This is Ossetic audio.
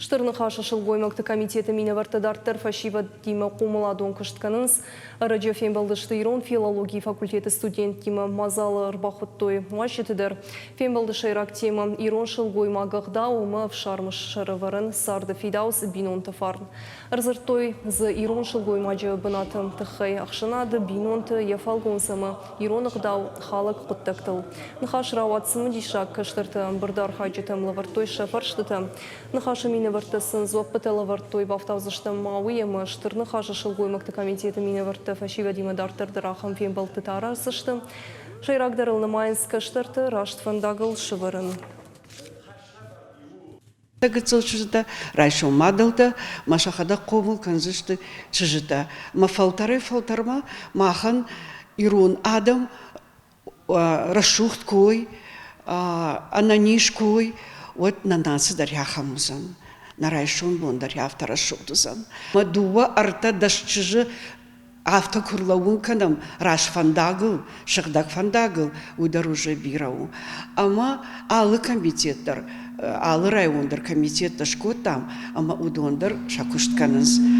Стыр Ныхасы сылгоймӕгты комитеты минӕвӕрттӕ дарддӕр фӕсивӕдимӕ хъомыладон куыст кӕнынц. Ӕрӕджы фембӕлдысты ирон филологийы факультеты студенттимӕ. Мадзалы ӕрбахуыдтой уазджыты дӕр. Фембӕлды сӕйраг темӕ – ирон сылгоймаг ӕгъдау ӕмӕ ӕфсармы сӕрӕвӕрӕн, царды фидауц, бинонты фарн. Ӕрдзырдтой дзы ирон сылгоймаджы бынаты тыххӕй ӕхсӕнады, бинонты, йӕ фӕлгонц ӕмӕ ирон ӕгъдау халӕг хъуыддӕгтыл. Ныхас рауад цымыдисаг, кӕстӕртӕ ӕмбырды архайджытӕм лӕвӕрдтой сӕ фӕрстытӕ. Ныхасы минӕвӕрттӕ сын дзуӕппытӕ лӕвӕрдтой, бафтаудзыстӕм ма уый, ӕмӕ Стыр Ныхасы сылгоймӕгты комитеты минӕвӕрттӕ фӕсивӕдимӕ дарддӕр дӕр ахӕм фембӕлдтытӕ араздзысты. Сӕйрагдӕрыл нымайынц кӕстӕрты раст фӕндагыл сывӕрын. Гыццыл чызджытӕ, райсом мадӕлтӕ ма сӕхӕдӕг хъомыл кӕндзысты чызджытӕ. Мӕ фӕлтӕрӕй-фӕлтӕрмӕ махӕн ирон адӕм рӕсугъд куы уой, ӕнӕниз куы уой, уӕд нӕ наци дӕр ахӕм уыдзӕн. Нӕ райсом бон дӕр афтӕ рӕсугъд уыдзӕн. Мӕ дыууӕ, ӕртӕ, дӕс чызджы афтӕ куы рлӕууын кӕнӕм раст фӕндагыл, сыгъдӕг фӕндагыл, уый дӕр уже бирӕ у. Ӕмӕ алы комитет дӕр, алы район дӕр комитеттӕ скодтам, ӕмӕ уыдон дӕр сӕ куыст кӕнынц.